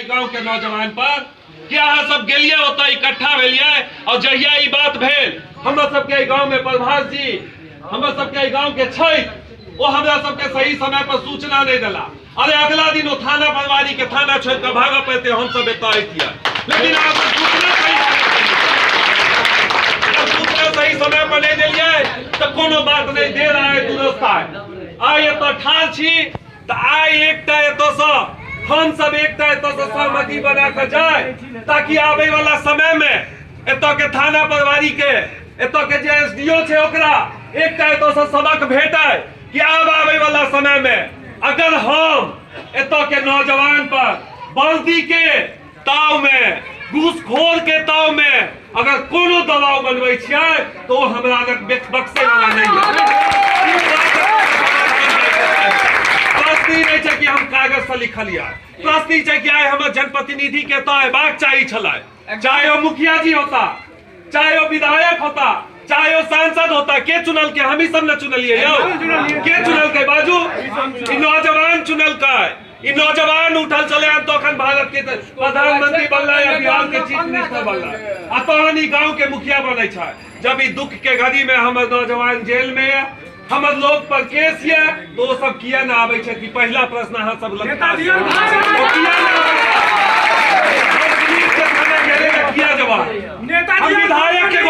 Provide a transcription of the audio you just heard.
गांव के नौजवान पर कि अहाँ सब गेलिए ओतऽ इकट्ठा भेलिए और जहिया ई बात भेल हमरा सबके गांव में प्रभास जी हमरा सबके गांव के छै ओ हमरा सबके सही समय पर सूचना नहीं देला। अरे अगला दिन ओ थाना प्रभारी के थाना छोड़ के भागऽ पड़ते, हम सब एतऽ अइतियै, लेकिन अहाँ सब सूचना सही समय पर नहीं देलियै तऽ कोनो बात नहीं, देर आए दुरुस्त आए। आइ एतऽ ठाढ़ छी तऽ आइ एकटा एतऽसँ हम सब एकटा एतऽसँ सहमति बना कऽ जाय ताकि आबै वाला समय में एतऽ के थाना प्रभारी के एतऽ के जे एस डी ओ छै ओकरा एकटा एतऽसँ सबक भेटै कि आब आबै वाला समय में अगर हम एतऽ के नौजवान पर वर्दी के ताव में घूसखोर के ताव में अगर कोनो दबाव बनबै छियै तो ओ हमरा लग बक्से वाला नहीं है। प्रश्न ई नहीं छै कि हम कागज से लिखलियै, प्रश्न ई छै कि आइ हमर जनप्रतिनिधि के तऽ अयबाक चाही छलै, चाहे ओ मुखिया जी होता, चाहे ओ विधायक होता, चाहे ओ सांसद होता। के चुनल के? हम ही सब ने चुनलिए यौ। के चुनल के बाजू? ई नौजवान चुनल के, ई नौजवान उठल चले हन तखन भारत के प्रधानमंत्री बनला या बिहार के चीफ मिनिस्टर बनला, आ तहन ई गांव के मुखिया बनै छै। जब ई दुख के घड़ी में हमर नौजवान जेल में है, हमर लोग पर केस ये, तो वो सब किया ना आबै छै कि पहला प्रश्न अहाँ सब लग किया ना आबै छै? हम पुलिस के थाना गेले ना किया जवाब? हम विधायक के